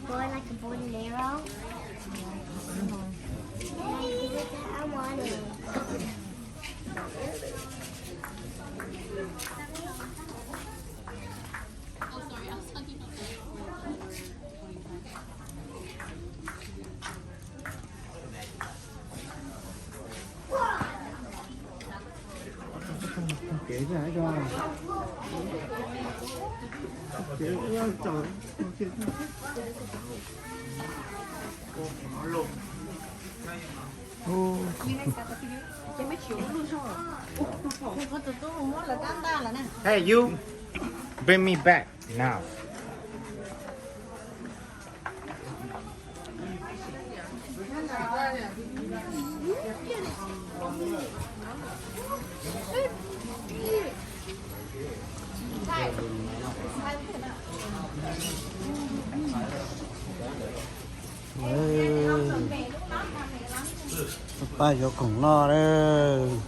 Boy, like a boy and arrow. I want it. Hey, you, bring me back now. Pab yuav khoom noj lawm.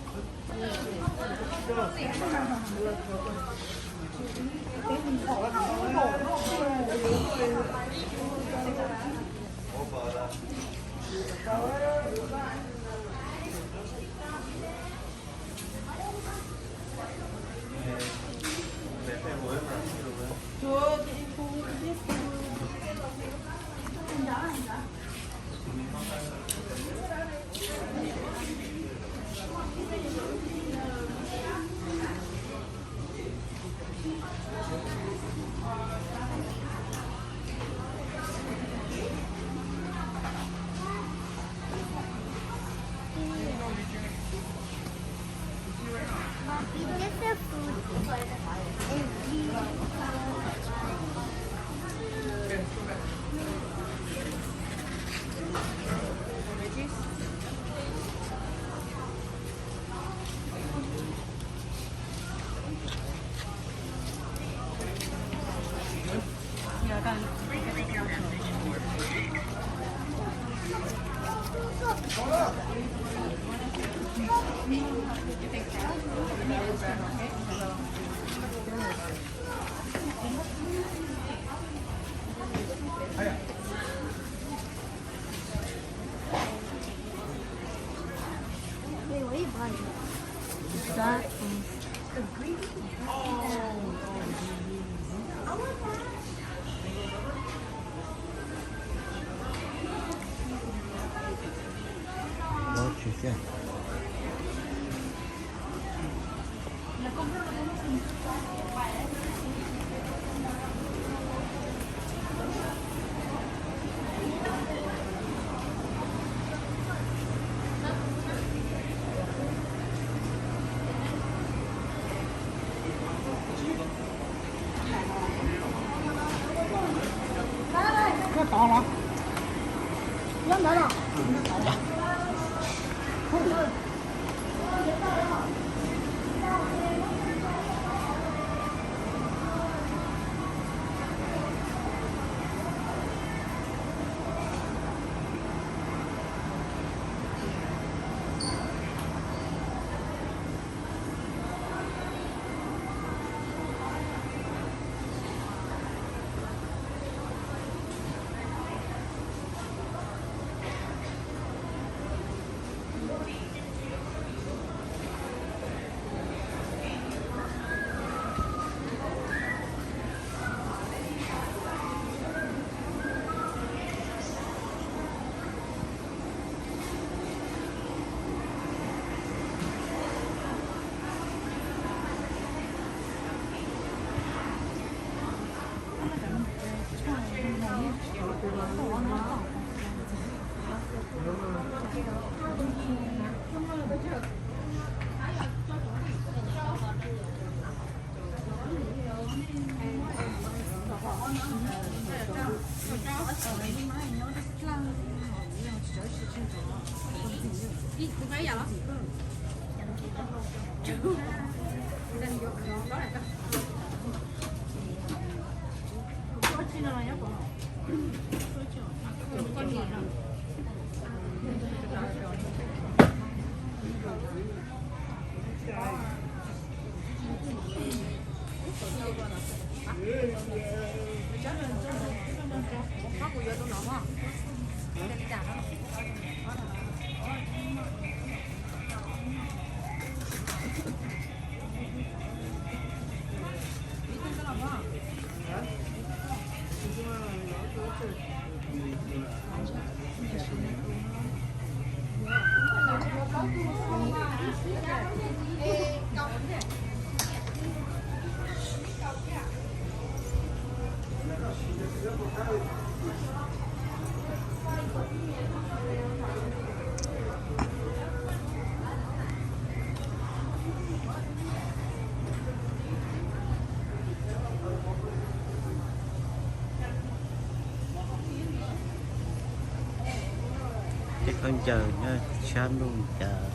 Tej khaub ncaws nyob sab ntuj cas,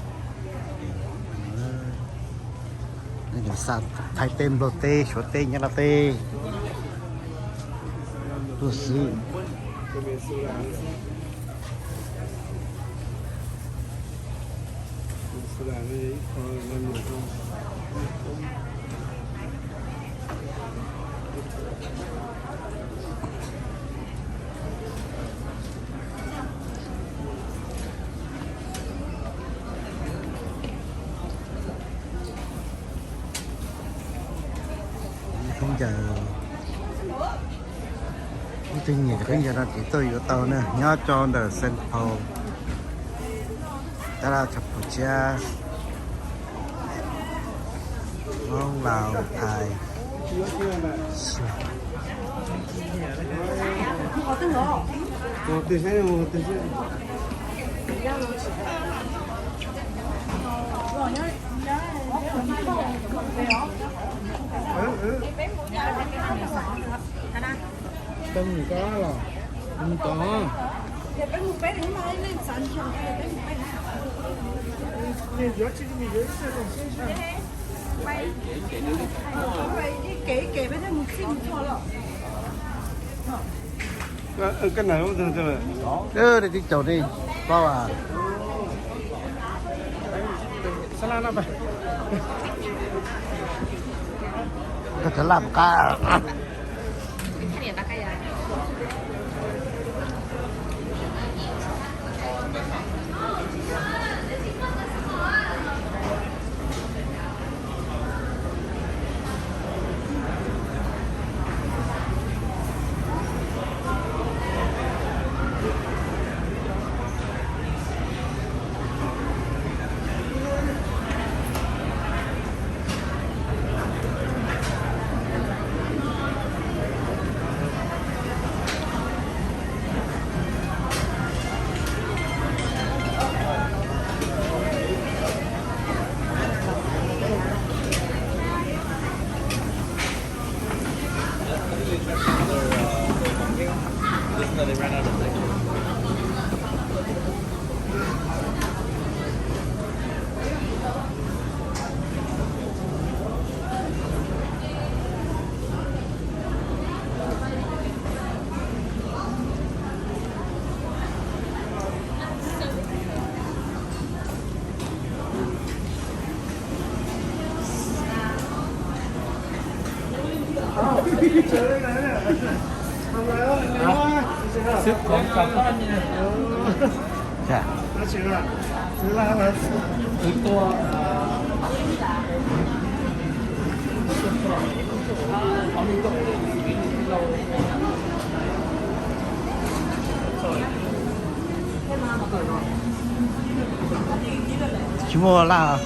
xa Thaib teb Nplog teb Suav teb Nyab Laj teb tuaj xwb. Khaub ncaws, ib tug nyiam cov khaub ncaws no ces tuaj yuav tau na, nyob rau ntawm Saint Paul, tab laj Cambodia, Hmoob Laus Thaib. Tau mus ko los mus tod. Ej, twb caum nej paub as. Koj txhob laj mus qab. Xwb kom kom. Tsis muaj laj.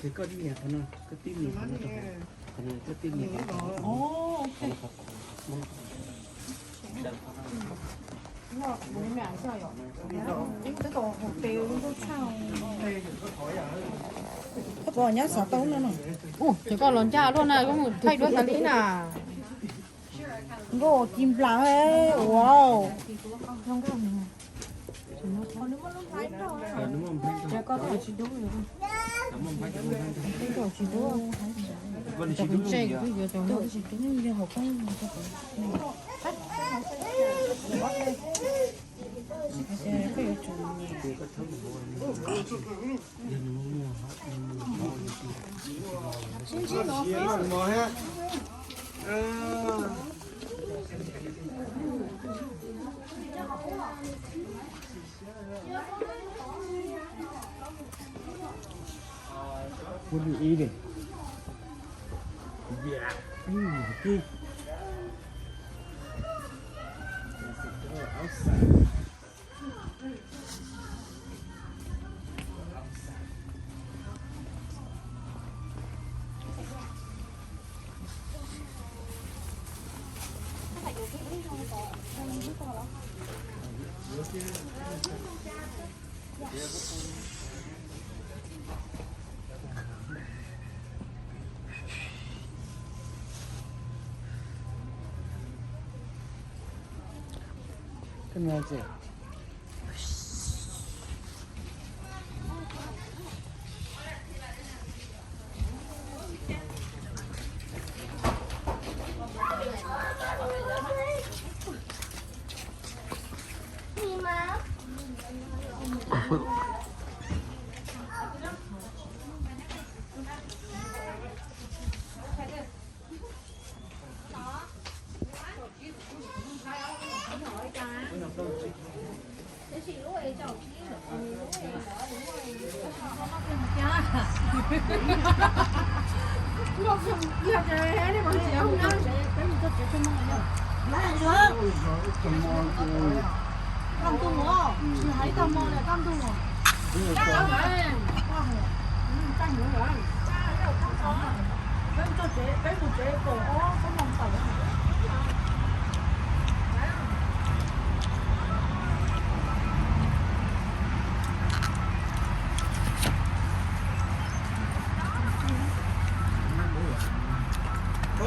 Ces koj nias qhov no, koj tib nias qhov no rau hauv, qhov no koj tib nias qhov no rau hauv. Koj puas nyob xav tau no no? Ces koj los ncaj luaj na, koj mus thaij duab tas li na. Nkauj ci nplas, wow. What do you eating? Yeah. Mm, good. There's a door outside. Outside. Koj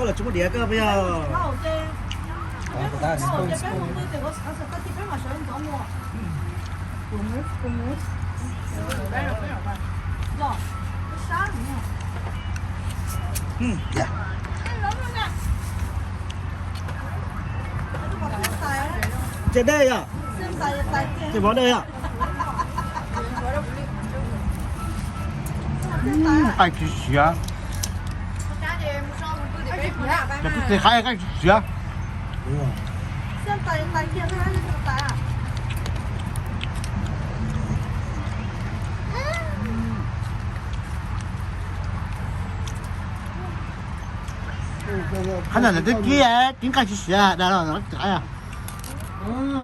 los tsis muaj diav koj puas yog? Ces dej yom? Ces mov dej yom? Nqaij tsis siav. Cov peb tej qaib nqaij tsis siav. Qhov ntawm twb kib, kib nqaij tsis siav dag los qaib.